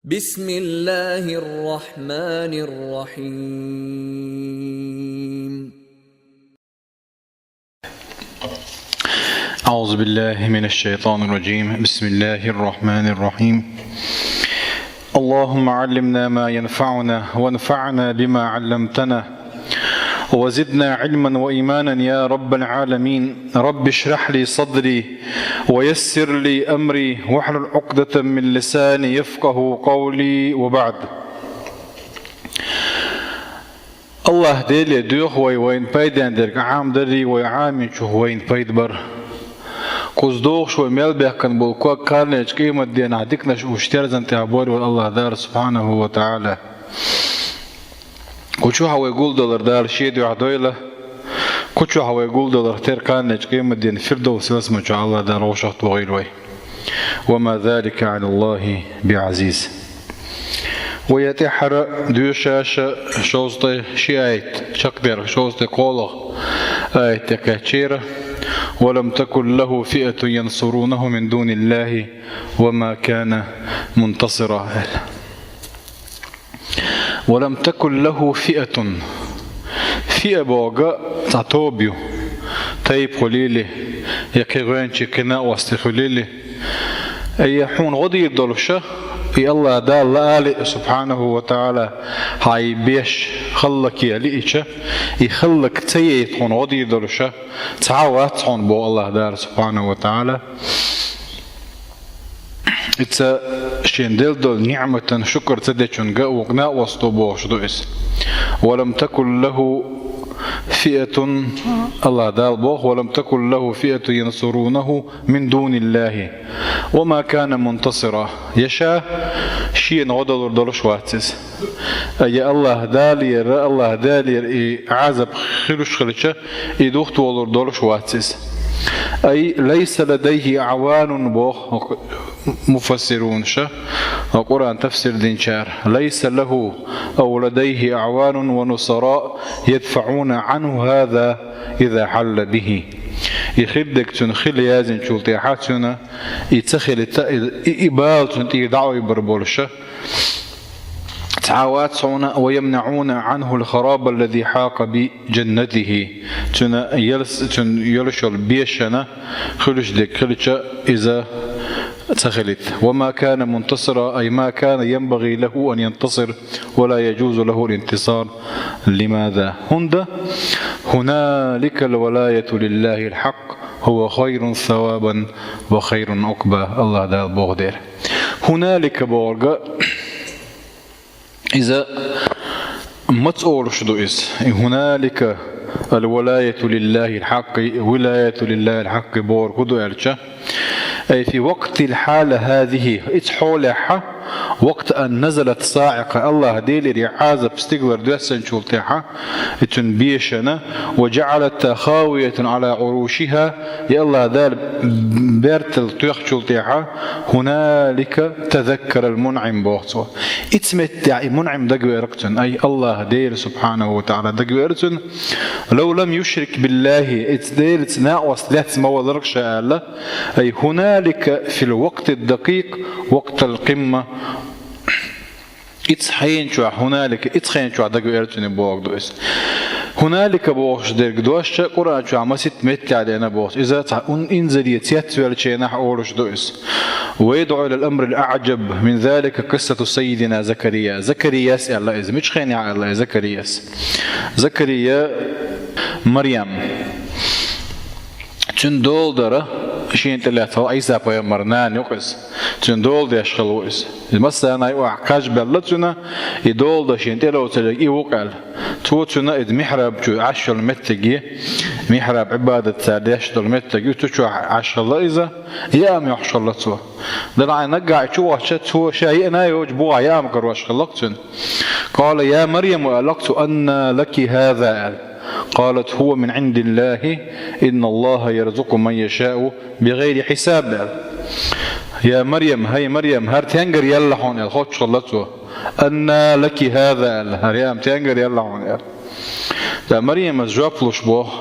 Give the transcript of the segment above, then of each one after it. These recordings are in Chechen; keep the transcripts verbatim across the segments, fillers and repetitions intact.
بسم الله الرحمن الرحيم. أعوذ بالله من الشيطان الرجيم. بسم الله الرحمن الرحيم. اللهم علمنا ما ينفعنا وانفعنا بما علمتنا وزدنا علما وإيمانا يا رب العالمين. رب اشرح لي صدري ويسر لي أمري واحلل عقدة من لساني يفقه قولي وبعد. Аллаха Деле доьху вай вайна пайден дерг Ӏамадарий, вай Ӏамийчух вайна пайда бар. Кхуза догӀуш вай мел баьккхина бола ког кханнечу къематденахь диканаш уьш терзан тӀехь бор вар Аллаха Дала субхьанаху ва таӀала. Кху чохь вай гулдалар Дала Шен дуьхьа дойла. Кху чохь вай гулдалар тера кханнечу къематден Фирдовс ялсамани чохь Аллаха Дала вовшахтохийла вай. وما ذلك على الله بعزيز. Вай тӀаьххьара доьшуш шовзткъе ши аят, чекхдерг шовзткъе кхоалгӀа аят тӀе кхаьчнера: ولم تكن له فئة ينصرونه من دون الله وما كان منتصرا. ولم تكن له فئة. Фиа бохург цхьа тоба ю, тайпа хуьлийла, я кхин гӀоьнчий кхин накъостий хуьлийла. Ай хьуна гӀо дийр долуш, и Аллаха Дала лаале а, субхьанаху ва таӀала, хьайн беш хӀаллакъе лиъча, и хӀаллакъ ца яйта хьуна гӀо дийр долуш цхьа а вац хьуна боху Аллаха Дала субхьанаху ва таӀала. Иза шен делла долу ниӀматан шукар ца дечуьнга вукху накъосто бохуш ду иза. ولم تكن له فئة, Аллаха Дала боху: ولم تكن له فئة ينصرونه من دون الله وما كان منتصرا. Я ша шена гӀо далур долуш вац иза. Ай, Аллаха Далера, Аллаха Далера и Ӏазап хуьлуш хилча, и духтавалур долуш вац иза. Ай, ليس لديه أعوان боху муфассирунаша, Къуръан тафсир динчара: ليس له أو لديه أعوان ونصراء يدفعون عنه هذا إذا حل به. И хир дерг цуьнан хила яздинчул тӀаьхьа цуьнан и ца хилийта, и, и бала цуьнан тӀера дӀаайбар болуша цхьа а вац хьуна. ويمنعون عنه الخراب الذي حاق بجنته. Цуьнан ялс-, цуьнан йолуш йолу бешана хуьлуш дерг хилча, иза ца хилийта. وما كان منتصرا، أي ما كان ينبغي له أن ينتصر ولا يجوز له الانتصار. لماذا؟ ХӀунда هنالك الولاية لله الحق هو خير ثوابا وخير عقبا. Аллаха Дала боху дера. هنالك бохург, иза маца олуш ду иза? И هنالك الولاية لله الحق, ولاية لله الحق бохург хӀун ду аьлча, أي في وقت الحالة هذه, иза хьолехь, وقت أن نزلت الصاعقة, Аллаха Делера Ӏазап стигалара доьссинчул тӀаьхьа, и цуьнан бешана, وجعلتها خاوية على عروشها, и Аллаха Дала бертал тоьхначул тӀаьхьа, هنالك تذكر المنعم боху цо. Иза меттехь и Мунъим дагавеара цуьнан, ай, Аллаха Дела субхьанаху ва таӀала дагавеара цуьнан. لو لم يشرك بالله, иза Делаца накъост лаьцна ма валара ша аьлла, أي هنالك في الوقت الدقيق وقت القمة. Иза хьенан чохь, هنالك, иза хьенан чохь дагавеара цуьнан бохург ду иза. هنالك бохуш дерг дош Къуръан чохь масийтта меттехь деана боху. Иза цхьа ун-, инзаре цецвеллачу хенахь олуш ду иза. ويدعو إلى الأمر الأعجب من ذلك قصة سيدنا زكريا. Закарияс аьлла иза. Мичу хенахь аьлла иза Закарияс? Закария, Марьям. Цуьнан дола дара, шена тӀелаьцна хилла Ӏийса-пайхамаран нана ю-кх иза. Цуьнан дола деш хилла ву иза. Иза массарна а юкъахь кхаж белла цуьнан, и дола дан шена тӀелоцург и ву-кх аьлла. Цо цуьнан иза михьраб чу Ӏаш йолу меттиг ю, михьраб Ӏибадат цара деш долу меттиг ю, цу чохь Ӏаш хилла иза, яа йохьуш хилла цо. Делахь наггахь и чу воьдуш, цо ша еана а йоцуш, бухахь яа карош хилла-кх цуьнан. قال يا مريم, аьлла-кх цо, أنى لك هذا, аьлла. قالت هو من عند الله إن الله يرزق من يشاء بغير حساب, аьлла. Я Марьям, хӀай Марьям, хӀара тенгара елла хьуна, аьлла, хоттуш хилла цо. أنى لك هذا, аьлла, хӀара яа тенгара елла хьуна, аьлла. Ткъа Марьямас жоп луш боху: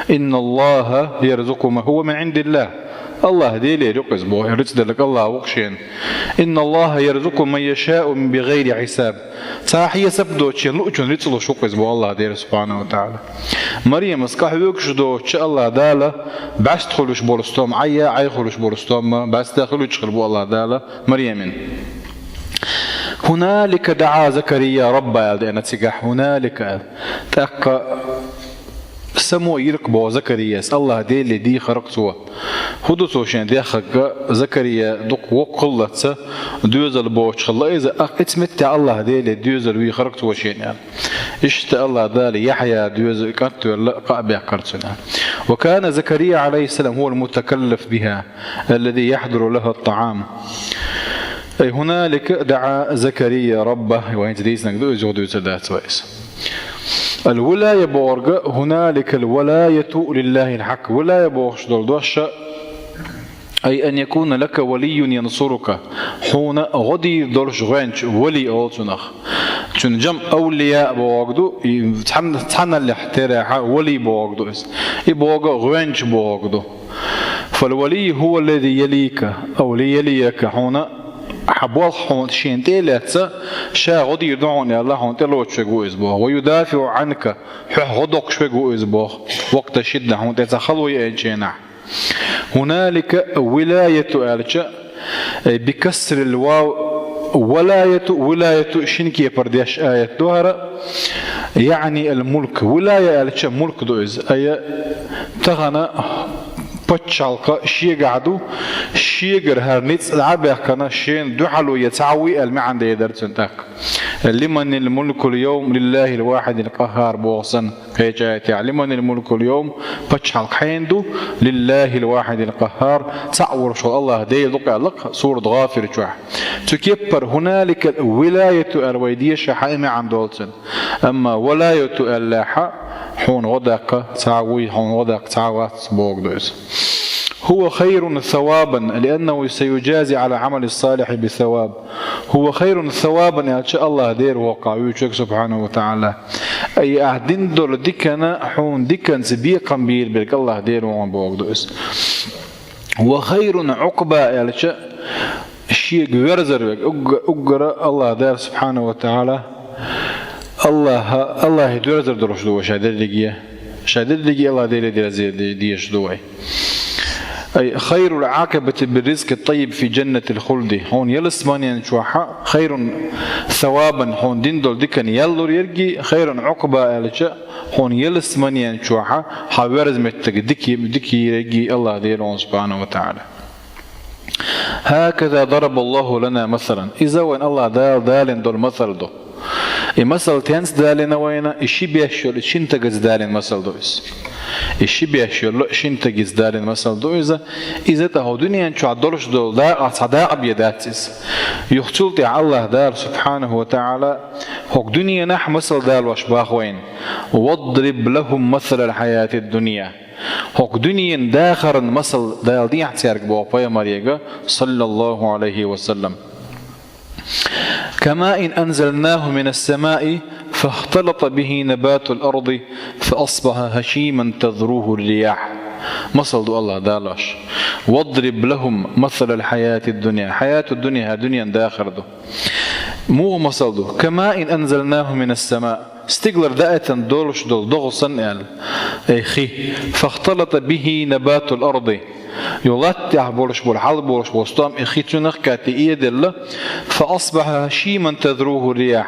إن الله يرزق من, هو من عند الله. АллахӀ Делера ю-кх иза боху, рицкъ делларг АллахӀ ву-кх шена. «Инна Аллаха ярзукъу ман яшаъу бигъайри хьисаб». Цхьа хьесап доцучу шен луучунна рицкъ луш ву-кх иза боху АллахӀ Дела субхьанаху ва тагӀала. Марьямас къахьоьгуш доцучу АллахӀ Дала бӀаьста хуьлуш болу стом, Ӏай а, Ӏай хуьлуш болу стом а, бӀаьста хуьлуш хир бу АллахӀ Дала Марьямин. «ХӀуналика даӀа Закария рабба», аьлла деана цигахь, «хӀуналика», аьлла. ТӀаккха само йира-кх боху Закарияс, АллахӀ Деле дийхира-кх цо. ХӀун ду цо шен дехнарг? Закария дукха воккха хиллалц доьзал боцуш хилла иза, тӀаккха оцу меттехь АллахӀ Деле доьзал вийхира-кх цо шена аьлла. Иштта АллахӀ Дала Яхьъя доьзал, кӀант велла, кхаъ баьккхира цунна. «Ва кана Закария, Ӏалайхиссалам, хӀувал мутакаллаф биха, аллази яхьдуру лаха ат-таӀам». Ай, «хӀуналика даӀа Закария рабба», вай хӀинца дийцинарг ду иза, юха дуьйцур дац вай иза. Ал-вилая бохург, «хӀуналика ал-вилаяту лиллахил хьакъ». Вилая бохуш долу дош, «ай ан якуна лака валийюн янсурука», хьуна гӀо дийр долуш гӀоьнча, вали олу цунах. Цуьнан жамӀ авлия бохург ду, и цхьан-, цхьаналлехь терахьа вали бохург ду иза. И бохург гӀоьнча бохург ду. «Фал валийю хӀува аллази ялика, ав лиялияка», хьуна хьан болх хьуна шена тӀе а лаьцна, ша гӀо дийр ду хьуна аьлла, хьуна тӀелоцуш верг ву иза боху. «Ва юдафиӀу Ӏанка», хьоьх гӀо доккхуш верг ву иза боху. «Вакъта шидда», хьуна тӀе цхьа хало яйинчу хенахь. «ХӀуналика вилаяту» аьлча, э, бикасрил вав, «валаяту», «вилаяту» шина кепара деш аят ду хӀара, яъни ал-мулк. Вилая аьлча мулк ду иза. Ай, тахана пачхьалкх шегахь ду, шегара хӀара ницкъ дӀа а баьхкина, шена дуьхьало я цхьа вуй аьлла маьӀна дер дара цуьнан тӀаккха. «Лиманил мулкул йовм, лиллахил вахидил къаххар», боху санна, кхечу аятехь: «Лиманил мулкул йовм», пачхьалкх хьенан ду, «лиллахил вахидил къаххар», цхьаъ волуш волу АллахӀ Дела ду-кх аьлла-кх сурат ГӀафир чохь. Цу кеппара «хӀуналика вилаяту» аьлла вай дешахь, и маьӀна долу цуьнан. Амма «валаяту» аьллехь, хьуна гӀо даккха цхьа а вуй, хьуна гӀо даккха цхьа а вац бохург ду иза. «ХӀува хайрун савабан, лианнаху саюджази Ӏала Ӏамали салихьи бисаваб». «ХӀува хайрун савабан» аьлча, АллахӀ Дела ву-кх хьуна вуьйцург, субхьанаху ва тагӀала. Ай, ахь дина долу дикана хьуна диканца бекхам бийр берг АллахӀ Дела ву хьуна бохург ду иза. «Ва хайрун Ӏукъба» аьлча, шега верзар верг, угга-, уггара АллахӀ Дела субхьанаху ва тагӀала, АллахӀа, АллахӀе доьрзар долуш ду вай ша дерриге. Ша дерриге АллахӀ Деле дерзар де-, дезаш ду вай. Ай, «хайрул Ӏакъибати бир-ризкъи ат-таййиб фи жаннатил хулди». Хьуна ялсаманин чохь хайрун савабан, хьуна дина долу дикана ял лур ерг, хайрун Ӏукъба аьлча, хьуна ялсаманин чохь хьан верза меттиг дика, дика йийр ерг АллахӀ Дела ву хьуна, субхьанаху ва тагӀала. «Хаказа дарабаллаху лана масалан». Иза вайна АллахӀ Дала далийна долу масал ду. И масал стенца далийна вайна? И ши беш йолу шина стагаца далийна масал ду иза. И ши беш йолу шина стагаца далийна масал ду иза. Иза тӀаккха хӀокху дуьнен чохь долуш долу дакъа, цхьа дакъа бен дац иза. Юха цул тӀаьхьа АллахӀ Дала, субхьанаху ва тагӀала, хӀокху дуьненахь масал далош боху вайна: «Вадриб лахум масалал хьаятид дунья». ХӀокху дуьненан дахаран масал далийна цаьрга боху пайхамаре, саллаллаху Ӏалайхи ва саллам. «Камаин анзалнаху минас самаи, фахталата бихи набатул арди, фаасбаха хашиман тазруху рияхь». Масал ду АллахӀ далош. «Вадриб лахум масалал хьаятид дунья». Хьаятуд дунья, хӀара дуьненан дахар ду. Муха масал ду? «Камаин анзалнаху минас сама». Стигалара даийтина долуш долу догӀа санна аьлла. Ай, хи. «Фахталата бихи набатул арди». Йо, латтехь болуш болу, хьал болуш болу стом и хи цуьнах кхетта эделла. «Фаасбаха хашиман тазруху рияхь».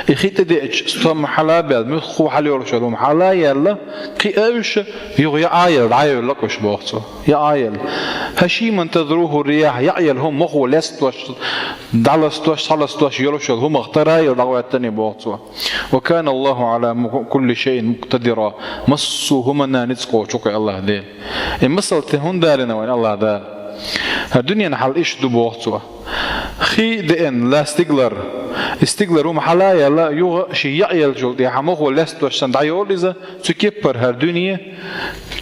И хи тӀедеача, стом хьала а баьлла, муьлхха хьала йолуш йолу хӀума хьала а яьлла, кхин а уьш, юха яа а елла, дӀайевлла-кх уьш боху цо. Яа а елла. «Хашиман тазруху рияхь», яа а елла хӀума мохо лестош, дӀаластош, схьаластош йолуш йолу хӀумах тара а елла дӀахӀоьттина боху цо. «Ва кана Аллаху Ӏала му-, кулли шайин мукътадира». Массо а хӀуманна ницкъ кхочу-кх АллахӀ Дела. И масал стенна далийна вайна АллахӀ Дала? ХӀара дуьненан хьал иштта ду боху цо. Хи деана, ла стигалара. И стигалара хӀума хьала а яьлла, юха шен яа а еллачул тӀаьхьа мохо лестош санна дӀайолу иза, цу кеппара хӀара дуьне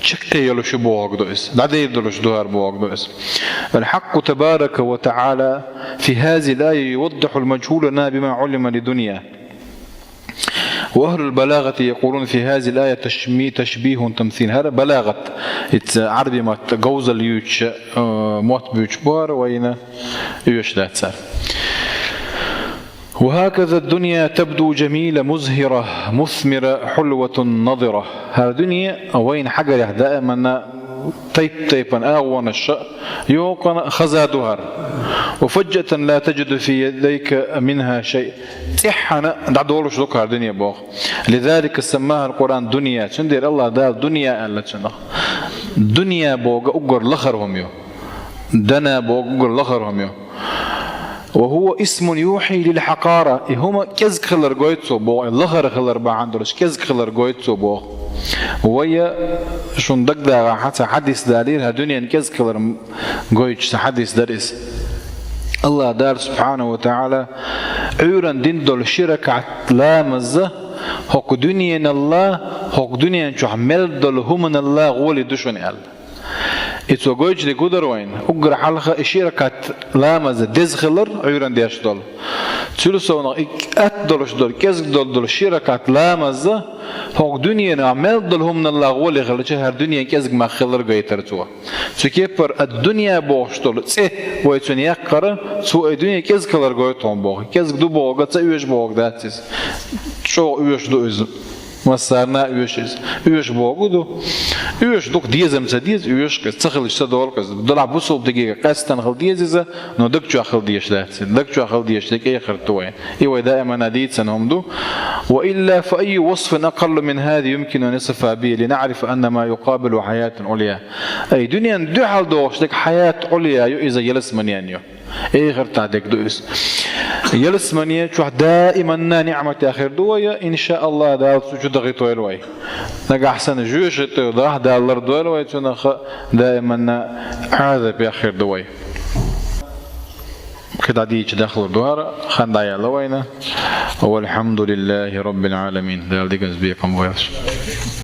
чаккхе йолуш ю бохург ду иза. ДӀадер долуш ду хӀара бохург ду иза. Ал-Хьакъу табарака ва тагӀала фи хазил ая юваддихьул мажхӀула лана бима Ӏулима лидунья. وأهل البلاغة يقولون في هذه الآية تشمي-، تشبيه تمثيل. ХӀара балагӀат, ицца Ӏарбий матта говзал ювцаш, э, мотт буьйцуш бу хӀара, вайна оьшуш дац цар. وهكذا الدنيا تبدو جميلة مزهرة مثمرة حلوة نضرة. ХӀара дуьне вайна хьагарехь даиманна тайп-тайпана агӀонаш а, йоккхана хаза ду хӀара. وفجأة لا تجد في يديك منها شيء. ЦӀиххьана дӀадолуш ду хӀара дуьне боху. لذلك سماها القرآن دنيا. Цундела АллахӀ Дала дунья аьлла цунах. Дунья боху уггар лахара хӀума ю. Дана боху уггар лахара хӀума ю. وهو اسم يوحي للحقارة. И хӀума кӀезиг хилар гойту цо боху, и лахара хилар бахьана долуш кӀезиг хилар гойту цо боху. Вай шуна дагадогӀу хьан цхьа хьадис далийра, хӀара дуьненан кӀезиг хилар гойтуш цхьа хьадис дара иза. АллахӀ Дала, субхьанаху ва таӀала, Ӏуьйранна дина долу ши ракаӀат ламаз хӀокху дуьненалла, хӀокху дуьнен чохь мел долу хӀуманалла гӀоле ду шуна аьлла. И цо гойтуш дерг хӀун дара вайна? Уггар хьалха и ши ракаӀат ламаз деза хилар, Ӏуьйранна деш долу. Цуьнан совнах и атта долуш долу, кӀезиг долу, долу ши ракаӀат ламаз хӀокху дуьненахь мел долу хӀуманалла гӀоле хилча, хӀара дуьненан кӀезиг мах хилар гайтара цо. Цу кеппара ад-дунья бохуш долу цӀе вай цуьнан яккхара, цо и дуьне кӀезиг хилар гойту хьуна боху. КӀезиг ду бохург а, ца оьшу бохург дац иза. ЧӀогӀа оьшу ду иза. Массарна а оьшу иза. Оьшу бохург а ду. Оьшу ду-кх, дезам ца деза, оьшу-кх иза. Ца хилча ца долу-кх иза. Делахь бусалба дегига къаьстина хила деза иза, но даг чохь хила дезаш дац иза. Даг чохь хила дезаш дерг эхарт ду вайн. И вай даимана дийцина хӀума ду. وإلا فأي وصف أقل من هذه يمكن أن يصف به لنعرف أن ما يقابله حياة عليا. Ай, дуьненан дуьхьал догӀуш дерг хьаят Ӏулия ю, иза ялсаманин ю. Эхартахь дерг ду иза. Ялсамани чохь даиманна ниӀматех хир ду вай, иншааллахӀ, Дала цу чу дахийтойла вай. Нагахь санна жоьжахатин тӀе даха Дала лардойла вай, цунах даиманна Ӏазапех хир ду вай. КхидӀа дийцича дахлур ду хӀара, хан дӀаяьлла вайна. والحمد لله رب العالمين. Дала диканца бекхам бойла шун.